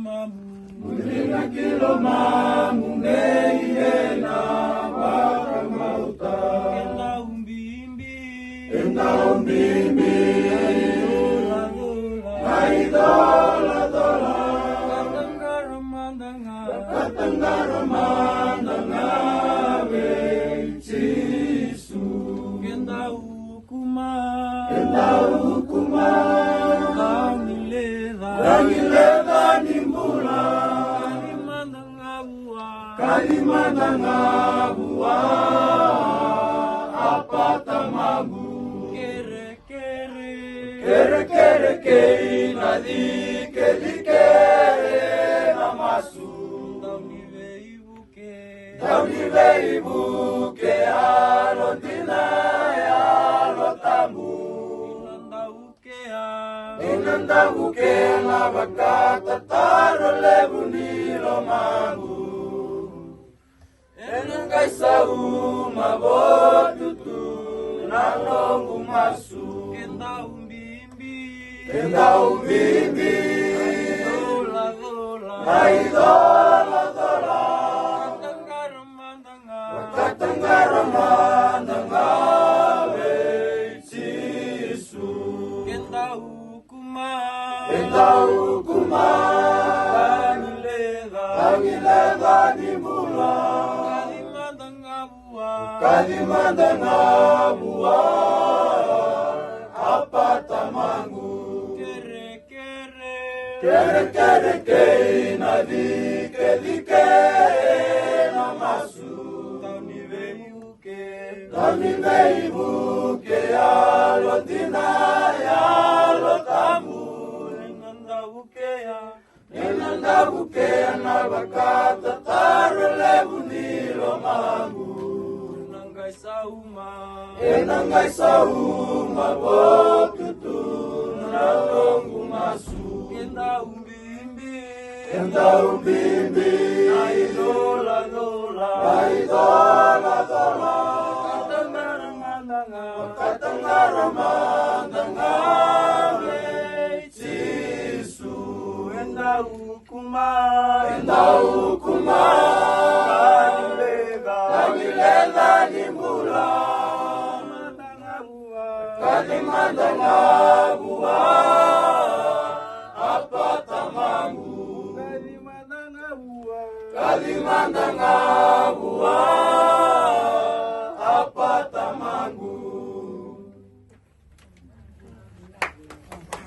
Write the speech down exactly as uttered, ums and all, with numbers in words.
Mamu. Muri na kilo mamu me i na vakabauta. Keda ubibi. Keda ubibi. Na idoladola. Kataqara mada ga. Kataqara mada ga vei Jisu. Keda ukuma. Keda ukuma. Dagi leca. Dagi leca ni bula. Kaci mada ga vua. Kaci mada ga vua. Apa Tamaqu. Kerekere. Kerekere kei na cikecike ena masu. Dau ni veivuke. Dau ni veivuke, Yalo dina, Yalo tabu. Ni na dau kea. Ni na dau kea na vakatataro levu ni lomaqu. Ena qai sauma votu tu na noqu masu. Keda ubibi. Keda ubibi. Na idoladola. Na idoladola. Kataqara mada ga. Kataqara mada ga vei Jisu. Keda ukuma. Keda ukuma. Dagi leca. Dagi leca ni bula. Kaci mada ga vua. Kaci mada ga vua. Apa Tamaqu. Kere Kerekere kei na cikecike ena masu. Dau ni veivuke. Dau ni veivuke, Yalo dina, Yalo tabu. Ni na dau kea. Ni na dau kea na vakatataro levu ni lomaqu. Ena qai sauma. Ena qai sauma votu tu na noqu masu. Keda ubibi. Keda ubibi. Na idoladola. Na idoladola. Kataqara mada ga. Kataqara mada ga vei Jisu. Eda ukuma. Eda ukuma. Dagi leca. Dagi leca ni bula. Kaci mada ga vua. Apa Tamaqu. Kaci mada ga vua. Kaci mada ga